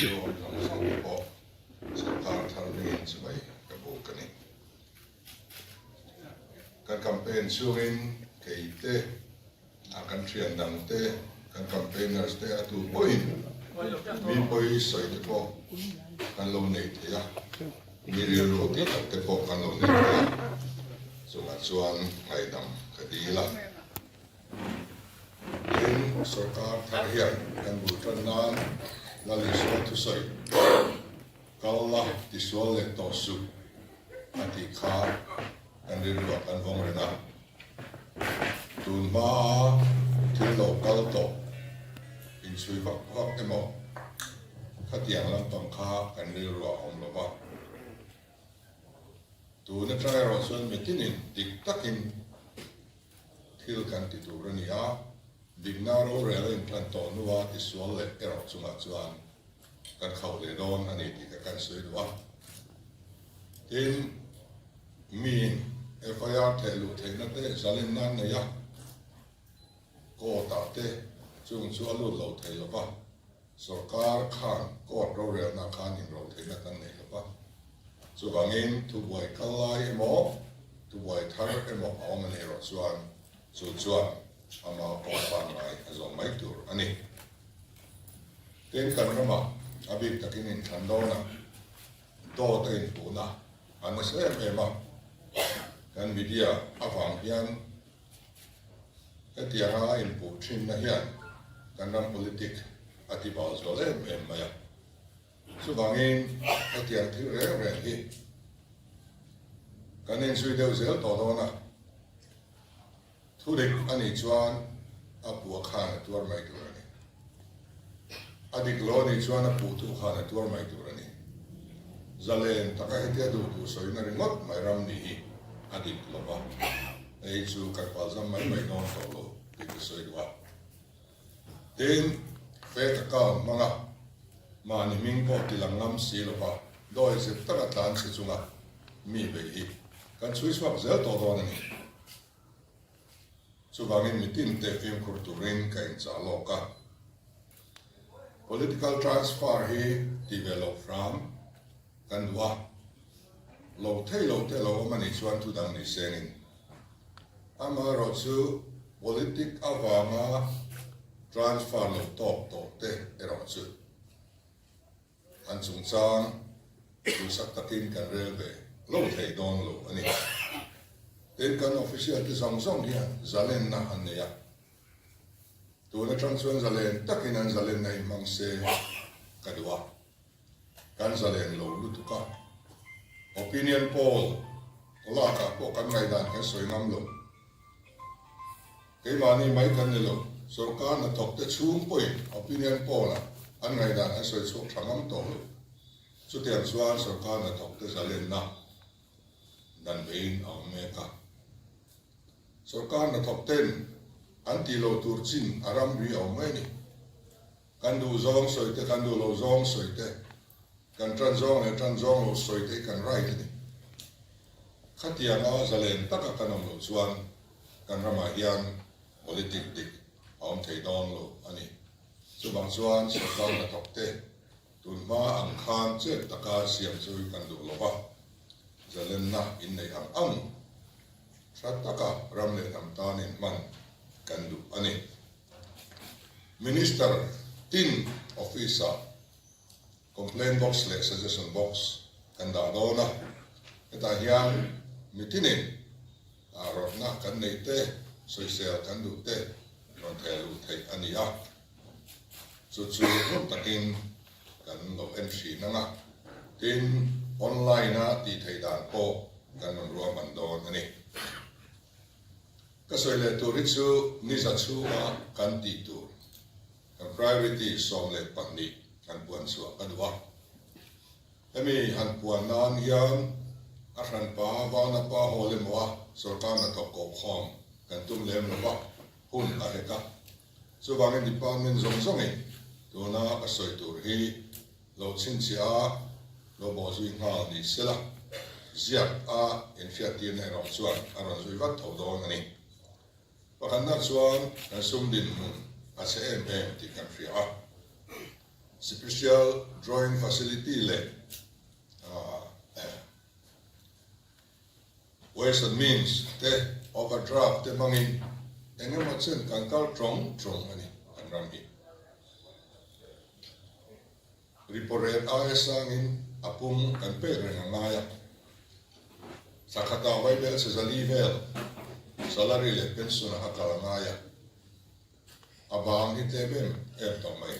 rilru awm zawng zawng te pawh sorkar thar hmingin chibai ka buk a ni. Kan campaign chhungin kei te, a kan thian dang te, kan campaigners te a tu pawhin mi pawi sawi te pawh kan lo nei thei a, mi rilru tih tak te pawh kan lo nei thei a, chungah chuan ngaihdam ka dil a. Tin, sorkar thar hian kan bul tan nan Lal Isua thusawi kal la tisual leh tawh suh a tih kha kan rilruah kan vawng reng a. Tun hmaa thil lo kal tawh inchhui vak vak emaw khatiang lampang kha kan rilruah a awm lo va. Tun atang erawh chuan mitinin dik takin thil kan ti tur a ni a, dikna rorel a intan tawh hnua tisual leh erawh chungah chuan kan khauh leh dawn a ni tih ka kan sawi duh a. Tin, miin FIR theh luh theihna te zalenna an nei a, court ah te chung chu a lut lo thei lo va, Sorkar khan court rorelna khan inro theihna kan nei lo va, chuvangin thubuai kal lai emaw, thubuai thar emaw a awm a nih erawh chuan chu chuan ama pawh pangngai a zawm mai tur a ni. Tin, kan ramah a bik takin inthlan dawnah dawt a inpuhna a nasa em em a, kan media avang hian Hetianga a inpuh thinna hian kan ram politic a ti bal zual em em mai a. Chuvangin hetiang thil reng reng hi kan inzui deuh zel tawh dawn a, thudik a nih chuan a puh khan a tuar mai tur a ni. A dik lo a nih chuan a puhtu khan a tuar mai tur a ni. Zalen taka hetia duh duh sawina ringawt mai ram nih hi a dik lo va, hei chu kan palzam mai mai dawn tawh lo tih ka sawi duh a. Tin, fake account hmanga mahni hming pawh ti lang ngam si lo va, dawi zep taka tlan chhe chunga mi beih hi kan chhui chhuak zel tawh dawn a ni. Chuvangin mitin te fimkhur turin ka inchah lawk a. Political transfer hi ti ve loh hram kan duh a, lo thei lo te lo awm a nih chuan thu dang ni sengin. Amaherawh chu politic avanga transfer lo tawk tawh te erawh chu An chungchang duhsak takin kan rel ve lo thei dawn lo a ni. Tin, kan official te zawng zawng hian zalenna an nei a. Tun atang chuan zalen takin an zalenna hi hmang se ka duh a. Kan zalen lo lutuk a. Opinion poll lakah pawh kan ngaihdan kan sawi ngam lo. Keimahni mai kan ni lo, sorkar hnathawk te chhung pawhin opinion poll ah an ngaihdan an sawi chhuak tha ngam tawh lo. Chutiang chuan sorkar hnathawk te zalenna dan beiin a awm mek a. Sorkar hnathawk ten an tih loh tur chin a ramri a awm mai a ni. Kan duh zawng sawi te, kan duh loh zawng sawi te, kan tan zawng leh tan zawng loh sawi te hi kan right a ni. Khatianga zalen taka kan awm loh chuan kan ramah hian politic dik a awm thei dawn lo a ni. Chuvang chuan sorkar hnathawk te tun hma ang khan chet taka siam chu kan duh lo va, zalenna inneih ang ang tha taka ram leh hnam tan inhman kan duh a ni. Minister tin office-ah complaint box leh suggestion box kan dah dawn a, hetah hian mitinin rawtna kan neih te, sawisel kan duh te rawn theh luh theih a ni a, chu chu ngun takin kan lo en thin ang a, tin online-a tih theih dan pawh kan rawn ruahman dawn a ni. Ka sawi leh tur hi chu niza chhunga kan tih tur, kan priority 12 han puan chhuah ka duh a. Hemi han puan nan hian a hranpa Vanapa Hall emaw a sorkar hnathawk kohkhawm kan tum lem lo va, hun a hek a. Chuvangin department zawng zawngin tuna ka sawi tur hi Lo chhinchhiah a, lo bawh zui nghal ni sela, ziak a inhriattirna erawh chuan a rawn zui vat tho dawn a ni. Pakhatna chuan kan sum dinhmun a chhe em em tih kan hria a. Special Drawing Facility leh Ways and Means te overdraft te hmangin eng emaw chen kan kal tawng tawng a ni kan ram hi. Repo rate aia sangin a pum kan pek reng a ngai a, thla khatah vaibel chhe zali vel salary leh pension a kal a ngai a. A bang hi tlem em em tawh mai.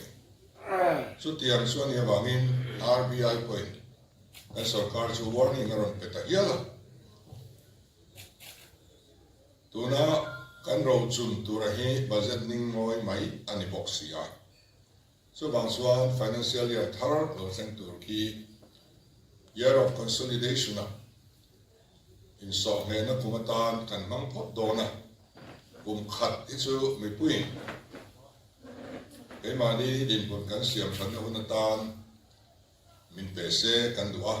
Chutiang chu a nih avangin RBI pawhin kan sorkar chu warning a rawn pe ta hial a. Tuna kan rochun tura hi budget ning ngawi mai a ni bawk si a. Chuvang chuan financial year thar lo thleng tur khi year of consolidation a insawhhnehna kum atan kan hmang phawt dawn a, kum khat hi chu mipuiin keimahni dinhmun kan siam thatna hun atan min pe se kan duh a.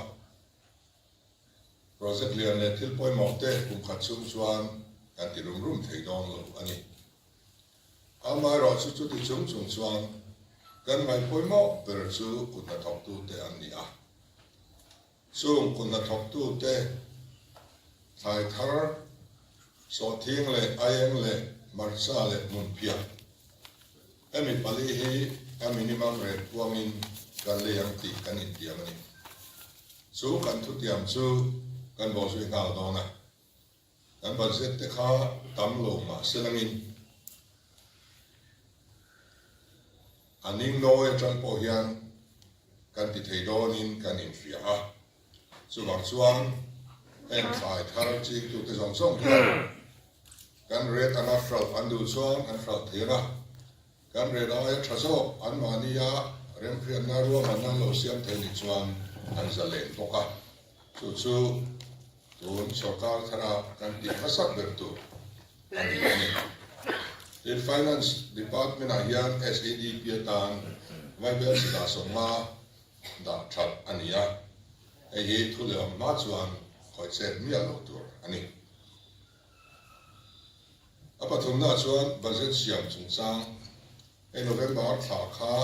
Project lian leh thil pawimawh te kum khat chhung chuan kan ti rum rum thei dawn lo a ni. Amaherawh chu chuti chung chung chuan kan ngaihpawimawh ber chu kut hnathawktute an ni a. Chung kut hnathawktute thlai thar, sawhthing leh aieng leh hmarcha leh hmunphiah hemi pali hi a minimum rate puangin kan lei ang tih kan intiam a ni. Chu kan thutiam chu kan bawhzui nghal dawn a. Kan budget te kha tam lo mah se langin a ning nawi atang pawh hian kan ti thei dawnin kan inhria a. Chuvang chuan heng thlai thar chingtute zawng zawng hian kan rate anga hralh an duh chuan an hralh thei ang a. Kan rate aia tha zawk anmahnia remhriatna ruahmanna lo siam thei nih chuan an zalen bawk a. Chu chu tun sorkar thara kan tih hmasak ber tur a ni a ni. Tin, Finance Department-ah hian SEDP atan Vaibel Sida 50 dah that a ni a, hei hi thu leh awm hma chuan khawih chet miah lo tur a ni. A pathumnaah chuan budget siam chungchang Hei November thla kha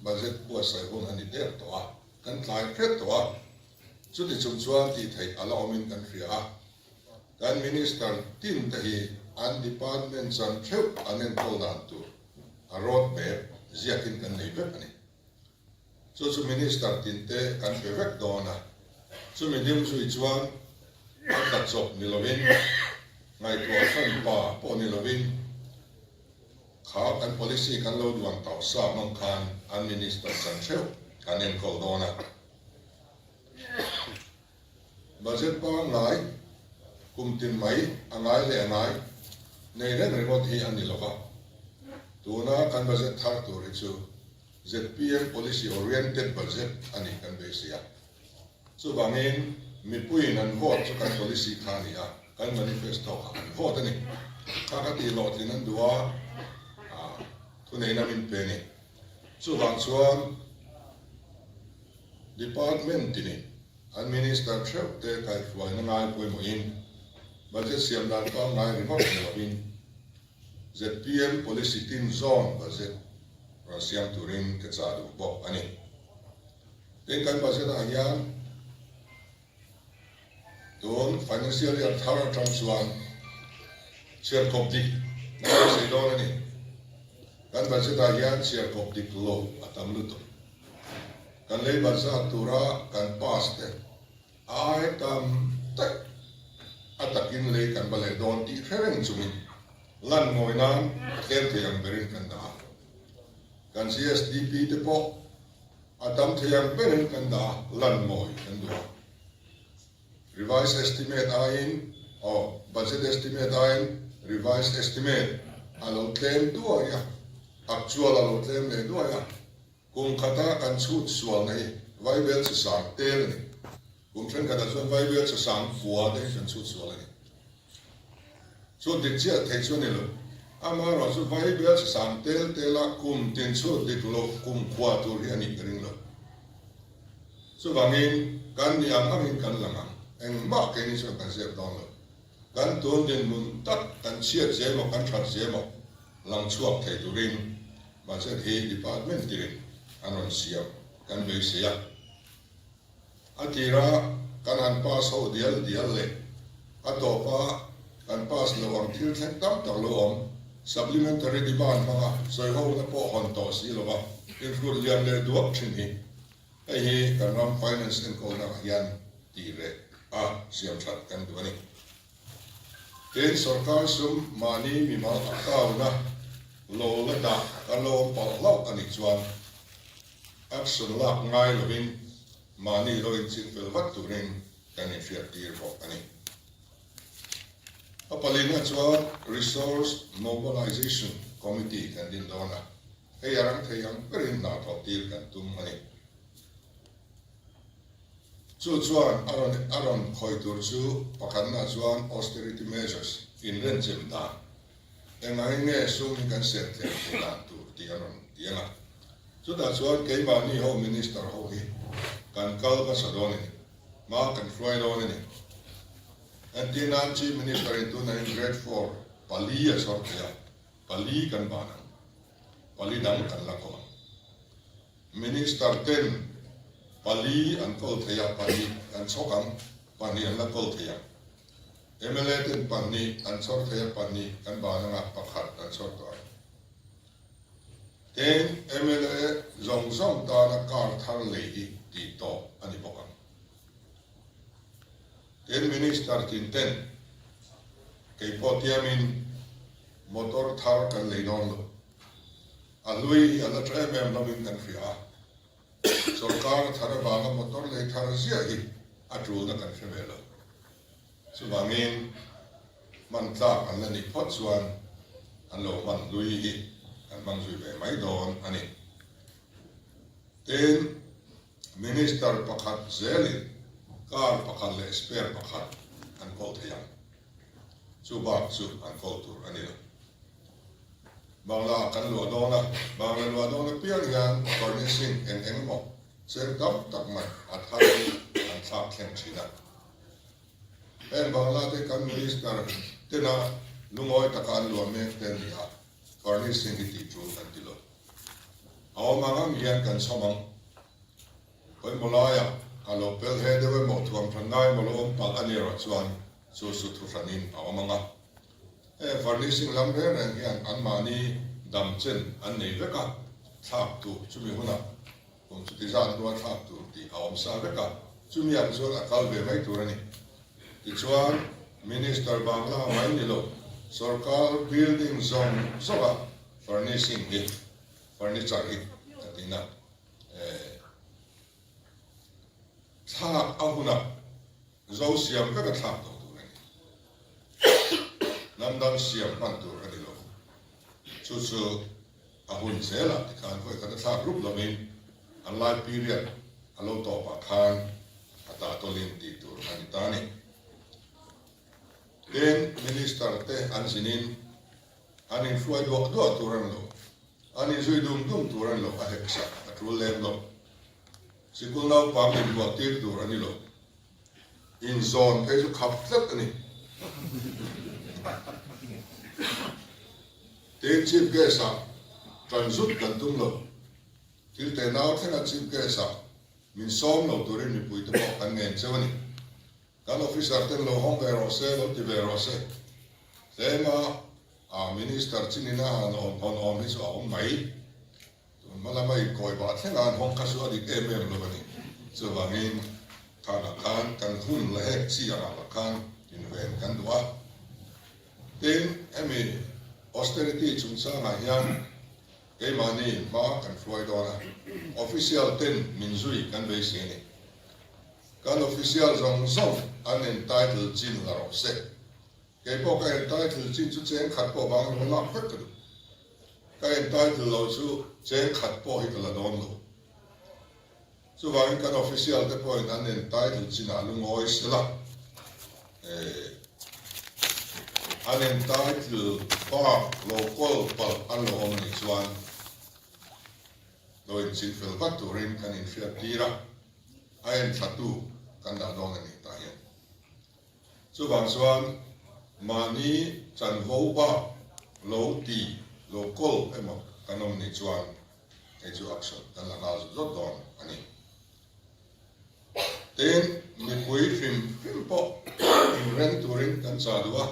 budget buatsaih hun a ni der tawh a, kan tlai hret tawh a. Chuti chung chuan tih theih a la awmin kan hria a. Kan Minister tin te hi an department chan theuh an enkawl dan tur a road map ziakin kan nei vek a ni. Chu chu Minister tin te kan pe vek dawn a. Chumi ding zui chuan a tla chawp ni lovin, ngaihtuah hran pa pawh ni lovin, Kha kan policy kan lo duan tawh sa hmang khan an minister chan theuh kan enkawl dawn a. Budget pangngai kum tin mai a ngai leh a ngai nei reng ringawt hi a ni lo va. Tuna kan budget thar tur hi chu zpm policy oriented budget a nih kan beisei a. Chuvangin mipuiin an vote chu kan policy kha a ni a, kan manifesto kha an vote a ni. Kha ka tih hlawhtlin an duh a, thuneihna min pe a ni. Chuvang chuan department tinin an minister theuh te kaihhruaina ngai pawimawhin budget siam dan pangngai ringawt ni lovin zpm policy tin zawn budget rawn siam turin ka chah duh bawk a ni. Tin, kan budget ah hian tun financial year thar atang chuan chhiarkawp dik kan beisei dawn a ni. Kan budget ah hian chhiarkawp dik lo a tam lutuk. Kan lei bazar tura kan pass te ai tam tak a takin lei kan va leh dawn tih hre reng chungin lan ngawi nan a tlem thei ang berin kan dah a. Kan GSDP te pawh A tam thei ang berin kan dah a, lan mawi kan duh a. Revised estimate aiin, aw, budget estimate aiin revised estimate a lo tlem duai a, actual a lo tlem leh duai a. Kum khata kan chhut sualna hi Vaibel chi sang tel a ni. Kum thenkhatah chuan Vaibel chi sang kua te hi kan chhut sual a ni. Chhut dik chiah thei chu a ni lo. Amaherawh chu Vaibel chi sang tel tela kum tin chhut dik loh kum khua tur hi a nih ka ring lo. Chuvangin kan ni ang angin kan lang ang. Engmah keini chuan kan zep dawn lo. Kan tun dinhmun tak kan chhiat zel maw kan that zel maw lang chhuak thei turin budget hi department tirin. an rawn siam kan beisei a. A tira kan han pass ho dial dial leh a tawpa kan pass loh ang thil thleng tam tak lo awm, supplementary demand hmanga sawihona pawh hawn tawh si lova inhrut lian leh duak thin hi hei hi kan ram finance enkawlna ah hian tih reh a siam that kan duh a ni. Tin, sorkar sum mahni mimal account-a lo la dah kan lo awm palh hlauh a nih chuan action lak ngai lovin mahni lo inching fel vat turin kan inhriat tir bawk a ni. A palina chuan Resource Mobilization Committee kan din dawn a, hei a rang thei ang berin hna thawh tir kan tum a ni. Chu chuan a rawn a rawn khawi tur chu pakhatna chuan austerity measures, inrenchem dan, engangin nge sum hi kan sen tlem theih dan tur tih an rawn ti ang a. Chutah chuan keimahni ho minister ho hi kan kal hmasa dawn a ni, hma kan hruai dawn a ni. Entirnan Chief Minister in tunah in grade four pali a chhawr thei a, pali kan ban ang, pali dang kan la kawm ang. Minister ten pali an kawl thei a, pahnih an chhawk ang, pahnih an la kawl thei ang. Mla ten pahnih an chhawr thei a, pahnih kan ban anga pakhat an chhawr tawh ang. Tin, mla zawng zawng tana car thar lei hi tih tawp a ni bawk ang. Tin, Minister tin ten keipawh tiamin motor thar kan lei dawn lo. A hlui hi a la tha em em lovin kan hria a, sorkar thar avanga motor lei thar ziah hi a tulna kan hre ve lo. Chuvangin hman tlak an la nih phawt chuan an lo hman hlui hi kan hmang zui ve mai dawn a ni. Tin, Minister pakhat zelin car pakhat leh spare pakhat an kawl thei ang. Chu bak chu an kawl tur a ni lo. Bangla kan luah dawn a, Bangla luah dawn apiang hian furnishing eng eng emaw cheng tam tak mai a thar hi an thlak thleng thin a. Heng Bangla te kan Minister tena lungawi taka an luah mek te a ni a, furnishing hi tih tul kan ti lo. A awm ang ang hian kan chhawm ang. Pawimawh laiah a lo pel he deuh emaw thuam hran ngai emaw lo awm palh a ni erawh chuan chu su thu hranin a awm ang a. Heng furnishing lam reng reng hian anmahni dam chen an nei vek a, thlak tur chumi hunah kum chuti zat hnua thlak tur tih a awm sa vek a, chumi ang chuan a kal ve mai tur a ni. Tichuan, Minister Bangla mai ni lo, sorkar building zawng zawnga furnishing hi, furniture hi ka ti na, eh, thlak a hunah, Zo siam vek a thlak tawh tur a ni. Hnam dang siam hman tur a ni lo. Chu chu a hun zelah tikhan vawi khat a thlak rup lovin an lai period a lo tawpah khan a tah tawlin tih tur a ni ta a ni. Tin, Minister te an zinin an inhruai duah duah tur a ni lo. An inzui dum dum tur a ni lo. A heksak a tul lem lo. Sikul naupang inbuah tir tur a ni lo. Inzawn phei chu khap tlat a ni. Tin, Chief Guest-ah tan zut kan tum lo. Thil te nau thlenga Chief Guest-ah min sawm lo turin mipuite pawh kan ngen cheu a ni. Kan officer ten lo hawng ve rawh se, lo ti ve rawh se. Tlema a Minister chinina han awm hawn awm hi chu a awm mai. Tun hma lama inkawi bah thleng a an hawng kha chu a dik em em lo a ni. Chuvangin khanah khan kan hun la hek chi angah lah khan inven kan duh a. Tin, hemi austerity chungchangah hian keimahni hma kan hruai dawn a, official ten min zui kan beisei a ni. Kan official zawng zawng an entitle chin la rawh se. Kei pawh ka entitle chin chu cheng khat pawh vang lo lak vek ka duh. Ka entitle lo chu cheng khat pawh hi ka la dawn lo. Chuvangin kan official te pawhin an entitle chinah lungawi sela, eh, an entitle bak lo kawl palh an lo awm anih chuan lo inching fel vat turin kan inhriat tir a, a enthlatu kan dah dawn a nih tah hian. Chuvang chuan mahni chanvo bak lo ti lo kawl emaw kan awm nih chuan. Hei chu action kan la nghal zut zawt dawn a ni. Tin, mipui hrim hrim pawh inreng turin kan chah duh a,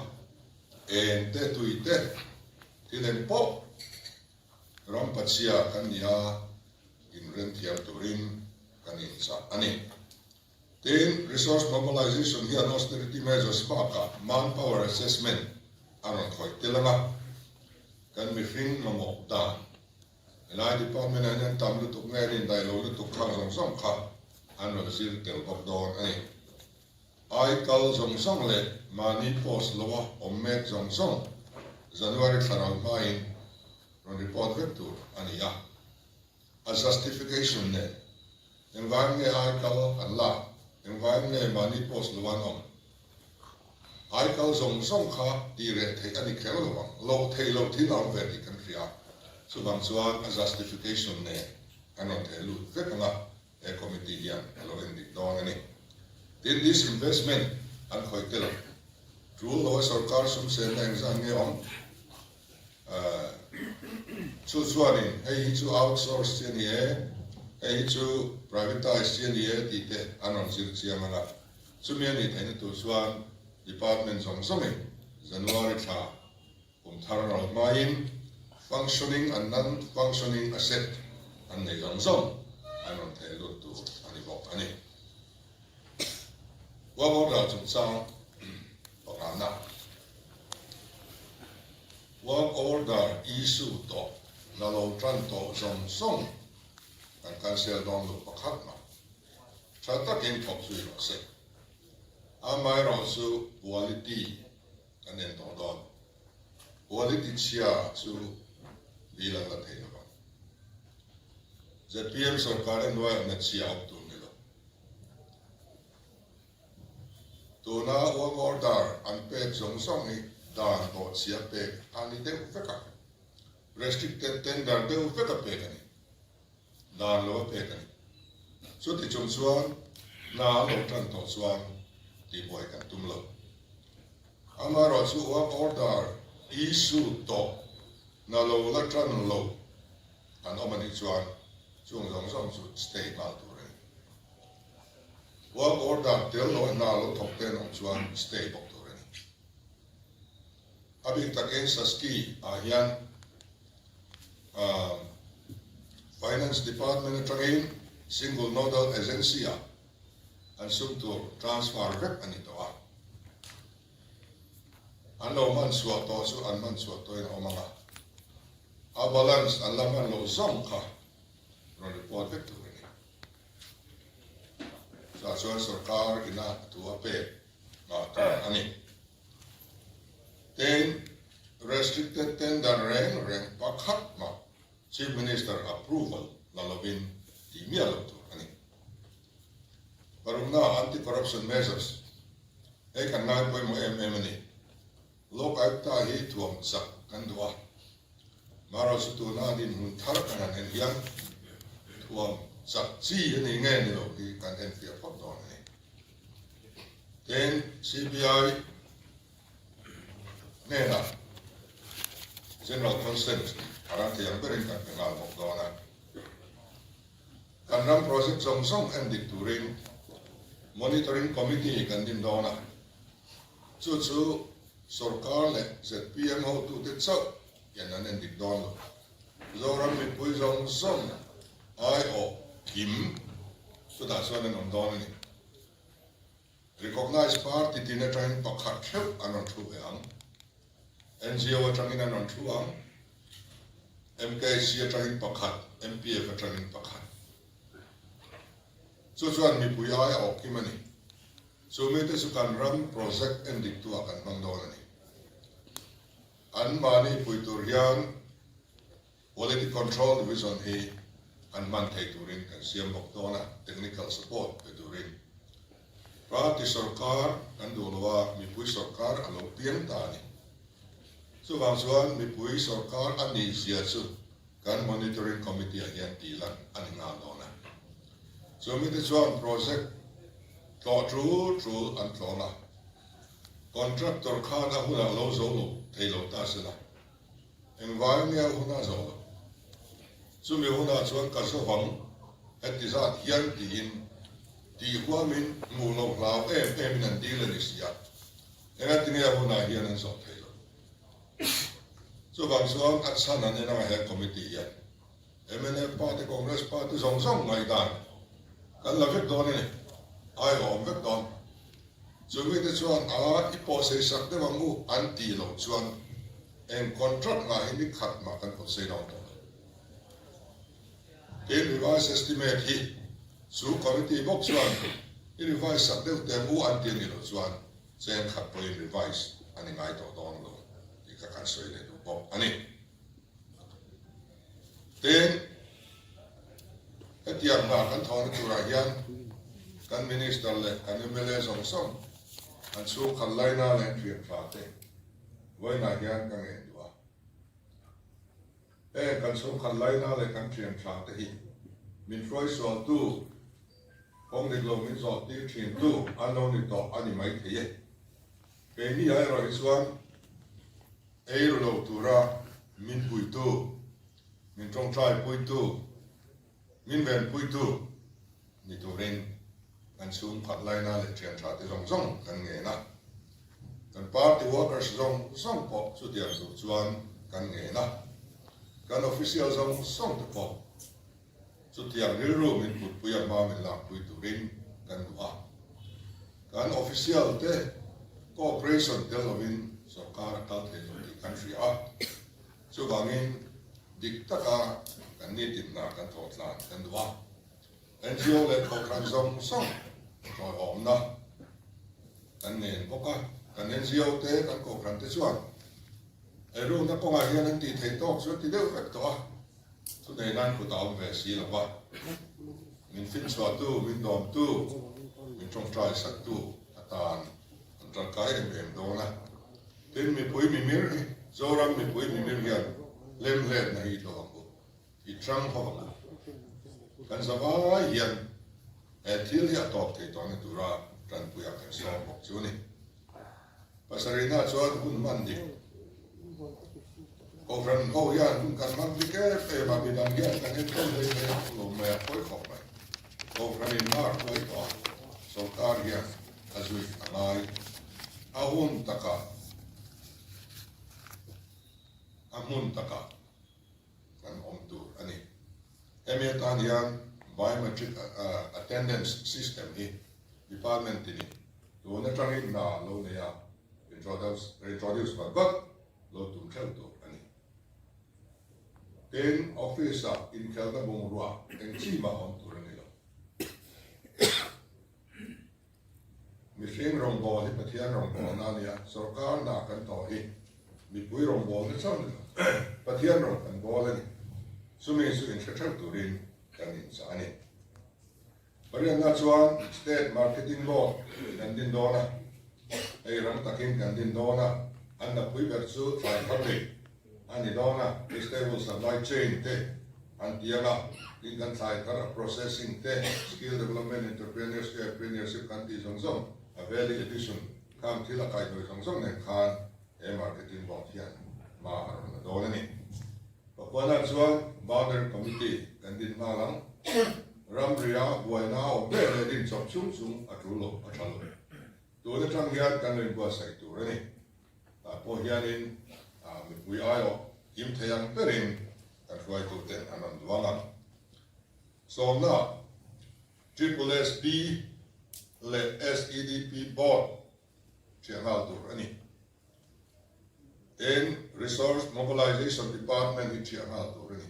eng te tui te thil eng pawh ram pachhia kan ni a, inreng thiam turin kan inchah a ni. Tin, resource mobilization hian austerity measures bakah manpower assessment a rawn khawih tel ang a, kan mihring mamawh dan helai department ah hian an tam lutuk nge an indaih lo lutuk khang zawng zawng kha an rawn zir tel bawk dawn a ni. Ai kal zawng zawng leh mahni post loa awm mek zawng zawng January thla ral hmain rawn report vek tur a ni a. A justification nen engvang nge ai kal an lak, engvang nge mahni post lo an awm? Ai kal zawng zawng kha tih reh theih a ni kher lo ang, loh theih loh thil a awm ve tih kan hria. Chuvang chuan a justification nen an rawn theh lut vek ang a, he committee hian a lo endik dawn a ni. Tin, disinvestment an khawih tel ang. Tul lo a sorkar sum senna engzat nge awm? Chu chuanin hei hi chu outsource chi a ni e, hei hi chu privatise chi a ni e tih te an rawn zir chiang ang a. Chumi a nih theihna tur chuan department zawng zawngin January thla kum thar ral hmain functioning and non-functioning asset an nei zawng zawng an rawn theh lut tur a ni bawk a ni. Huangho ral chungchang pakhatna, Work order issue tawh la lo tan tawh zawng zawng kan cancel dawn lo pakhat mah tha takin thawk zui rawh se. Amaherawhchu quality kan en tawh dawn. Quality chhia chu bill an la thei lo vang. Zpm sorkar hnuaiah hna chhia awm tur ni lo. Tuna work order an pek zawng zawng hi dan bawhchhia pek a ni deuh vek a, restricted tender deuh vek a pek a ni, dan lo a pek a ni. Chuti chung chuan hna an lo tan tawh chuan tihbuai kan tum lo. Amaherawhchu work order issue tawh hna lo la tan lo an awm a nih chuan chung zawng zawng chu stay nghal tur a ni. Work order tel lo a hna lo thawk te an awm chuan stay bawk tur a ni. A bik takin Saski ah hian Finance Department atangin Single Nodal Agency ah an sum tur transfer vek a ni tawh a. An lo hman chhuah tawh chu an hman chhuah tawhin a awm ang a. A balance an la hman loh zawng kha rawn report vek tur a ni. Chutah chuan sorkar ina thu a pek nghah tur a ni. Tin, restricted tender reng reng pakhat mah Chief Minister approval la lovin tih miah loh tur a ni. Parukna anti-corruption measures hei kan ngai pawimawh em em a ni. Lok Ayukta hi thuam chak kan duh a, Marawhchu tuna a dinhmun thar kan han en hian thuam chak chi a ni nge ni lo hi kan enfiah phawt dawn a ni. Tin, CBI hnenah General Consent a ran thei ang berin kan pe nghal bawk dawn a. Kan ram project zawng zawng en dik turin Monitoring Committee kan din dawn a, chu chu sorkar leh zpm hotute chauh hian an en dik dawn lo. Zoram mipui zawng zawng aiawh kim chutah chuan an awm dawn a ni. Recognized party tin atangin pakhat theuh an rawn thu ve ang. NGO atangin an rawn thu ang. MKC atangin pakhat, MPF atangin pakhat. Chu chuan mipui ai a awk kim a ni. Chu mite chu kan ram project en dik tu ah kan hmang dawn a ni. An mahni pui tur hian Quality Control Division hi an hman thei turin kan siam bawk dawn a, technical support pe turin. Party sorkar kan duh lo a, mipui sorkar a lo piang ta a ni. Chuvang chuan mipui sorkar a nih zia chu kan Monitoring Committee ah hian tih lan a ni nghal dawn a. Chu mite chuan project tlawh tul tul an tlawn a, contractor khan a hunah lo zo lo thei lo ta se la, Engvai nge a hun a zawh loh? Chumi hunah chuan ka zawhang heti zat hian tiin tih huamin hmuh loh hlau em emin an dil a ni si a, engatinge a hunah hian an zawh thei lo. Chuvang chuan a chhan an en anga he committee hian mnf party, Congress party zawng zawng ngaihdan kan la vek dawn a ni, ai a awm vek dawn. Chu mite chuan a i pawhsei sak deuh ang u an tih loh chuan eng contract ngah hi ni khat mah kan pawhsei dawn tawh lo. Tin, revise estimate hi chu committee bawk chuan i revise sak deuh teh ang u an ti a nih loh chuan cheng khat pawhin revise a ni ngai tawh dawn lo tih kha kan sawi leh duh bawk a ni. Tin, hetiang hna kan thawhna turah hian kan Minister leh kan mla zawng zawng an chhungkhat laina leh thiantha te vawiinah hian ka ngen duh a. Heng kan chhungkhat laina leh kan thiantha te hi min hruaisualtu, kawng dik lo min zawh tir thintu an lo ni tawh a ni maithei e. Keini ah erawh hi chuan Ei ru lo tura min puitu, min tawngtai puitu, min ven puitu ni turin kan chhungkhat laina leh thian tha te zawng zawng kan ngen a. Kan party workers zawng zawng pawh chutiang tur chuan kan ngen a. Kan official zawng zawng te pawh Chutiang rilru min putpui a hma min lakpui turin kan duh a. Kan official te cooperation tel lovin sorkar a kal thei lo tih kan hria a. Chuvangin dik taka kan nitin hna kan thawh tlan kan duh a. NGO leh kohhran zawng zawng ṭawihawmna kan nen bawk a. Kan NGO te kan kohhran te chuan eirukna kawngah hian an tih theih tawk chu an ti deuh vek tawh a. Chutei nan kut a awm ve si lo va, min finchhuahtu, min dawmtu, min tawngtai saktu atan an tangkai em em dawn a. Tin, mipui mimir hi, Zoram mipui mimir hian hlemhletna hi do ang u, i tang ho ang u. Kan zavai hian he thil hi a tawp thei tawhna tura tanpuia kan sawm bawk chu a ni. Pasarihna chuan hun hman dik. Kohhran ho hian hun kan hman dik em em a, midang hian kan enkawl hlei hlei a lo mai a, pawi khawp mai. Kohhranin mar huai tawh a, sawrkar hian a zui a ngai. A hun takah, a hmun takah kan awm tur a ni. Hemi atan hian biometric attendance system hi department tinin tun atangin hna lo nei a, introduce vat vat lo tum theuh tur a ni. Tin, office-ah inkhelhna bungrua eng chi mah awm tur a ni lo. Mihring rawngbâwl hi Pathian rawngbâwlna a ni a, sawrkar hna kan tawh hi mipui rawngbâwlna chauh ni lo, Pathian rawn kan bâwl a ni. Chumi chu inhre theuh turin kan inchah a ni. Pariatna chuan State Marketing Board kan din dawn a, hei rang takin kan din dawn a, an napui ber chu thlai thar lei a ni dawn a, vegetable supply chain te an ti ang a, tin kan thlai thar a processing te, skill development, entrepreneurship kan tih zawng zawng, a value addition khang thil a kaihhnawih zawng zawng nen khan he marketing board hian hma a rawn la dawn a ni. Papuana chuan boundary committee kan din nghal ang, ramria buaina a awm ber leh din chawp chung chung a tul lo, a tha lo. Tun atang hian kan lo inbuatsaih tur a ni. Tah pawh hianin mipui aiawh kim thei ang berin kan hruaituten an rawn duang ang. Sawmna, Triple SB leh SEDP Board ṭhiah nghal tur a ni. Tin, Resource Mobilization Department hi ṭhiah nghal tur a ni.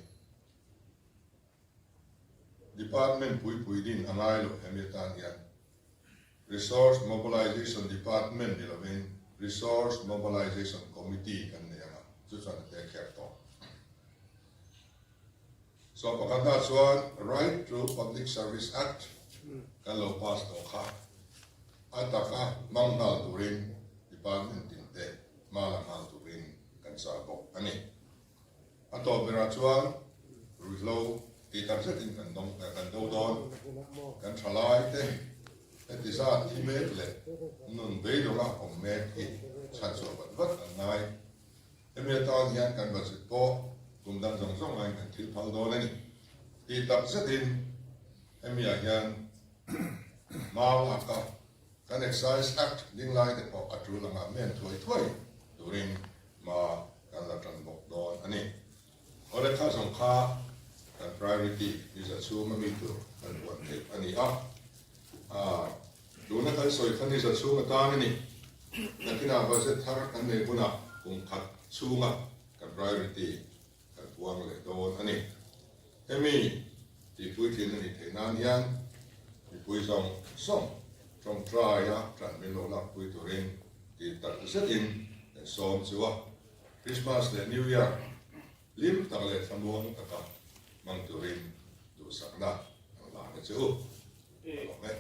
Department puipui din a ngai lo hemi atan hian Resource Mobilization Department ni lovin Resource Mobilization Committee kan nei ang a, chu chuan a te kher tawh. So pakhatna chuan Right to Public Service Act kan lo pass tawh kha a taka hmang nghal turin department tin te hma la nghal turin kan chah bawk a ni. A tawp berah chuan ruihhlo tih tak zetin kan dawng kan do dawn. Kan tha lai te heti zat thi mek leh nun beidawnga awm mek hi chhanchhuah vat vat an ngai. Hemi atan hian kan budget pawh kum dang zawng zawng aiin kan thil phal dawn a ni. Tih tak zetin hemiah hian hma lak a, kan Excise Act ding lai te pawh a tul anga men thuai thuai turin hma kan la tan bawk dawn a ni. Awle kha zawng kha kan priority ni za chhung a mi tur kan buan theih a ni a, tuna kan sawi kha ni za chhung atan a ni. Nakinah budget thar kan nei hunah kum khat chhunga kan priority kan puang leh dawn a ni. Hemi tihpuitlin a nih theih nan hian mipui zawng zawng tawngtaia tan min lo lakpui turin tih tak zetin kan sawm chu a. Christmas leh New Year hlim tak leh thlamuang taka hmang turin duhsakna ang la na che u. Ka lawm e.